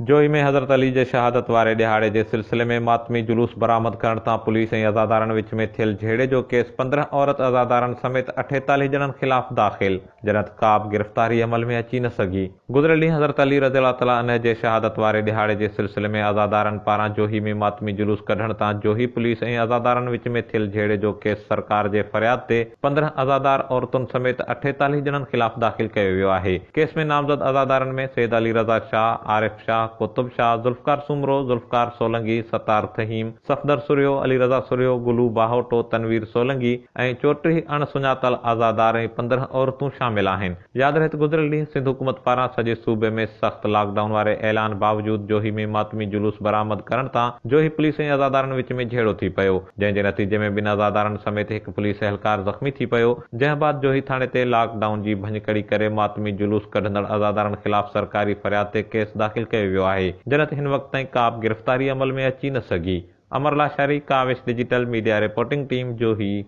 جوهي ۾ حضرت علي جي شهادت واري ڏهاڙي جي سلسلي ۾ ماتمي جلوس برآمد ڪرڻ تان پوليس ۽ عزادارن وچ ۾ ٿيل جهيڙي جو ڪيس 15 عورت عزادارن سميت 48 ڄڻن خلاف داخل، جڏهن ته ڪابه گرفتاري عمل ۾ اچي نه سگهي. گذريل ڏينهن حضرت علي رضي الله تعالٰي عنه جي شهادت واري ڏهاڙي جي سلسلي ۾ عزادارن پاران جوهي ۾ ماتمي جلوس ڪڍڻ تان جوهي پوليس ۽ عزادارن وچ ۾ ٿيل جهيڙي جو ڪيس سرڪار جي فرياد تي 15 عزادار عورتن سميت 48 ڄڻن خلاف داخل ڪيو ويو آهي. ڪيس ۾ نامزد عزادارن ۾ سيد علي رضا شاهه، عارف شاهه، قطب شاهه، ذوالفقار سومرو، ذوالفقار سولنگي، ستار ٿهيم، صفدر سرهيو، علي رضا سرهيو، گلو باهوٽو، تنوير سولنگي ۽ 34 اڻ سڃاتل عزادار ۽ 15 عورتون شامل آهن. ياد رهي ته گذريل ڏينهن سنڌ حڪومت پاران سڄي صوبي ۾ سخت لاڪ ڊائون واري اعلان باوجود جوهي ۾ ماتمي جلوس برآمد ڪرڻ تان جوهي پوليس ۽ عزادارن وچ ۾ جهيڙو ٿي پيو، جنهن جي نتيجي ۾ ٻن عزادارن سميت هڪ پوليس اهلڪار زخمي ٿي پيو، جنهن بعد جوهي ٿاڻي تي لاڪ ڊائون جي ڀڃڪڙي ڪري ماتمي جلوس ڪڍندڙ عزادارن خلاف سرڪاري فرياد تي ڪيس داخل ڪيو ويو آهي، جڏهن ته هن وقت تائين ڪابه گرفتاري عمل ۾ اچي نه سگهي. Amar Lashari, Kawish digital media reporting team, Johi.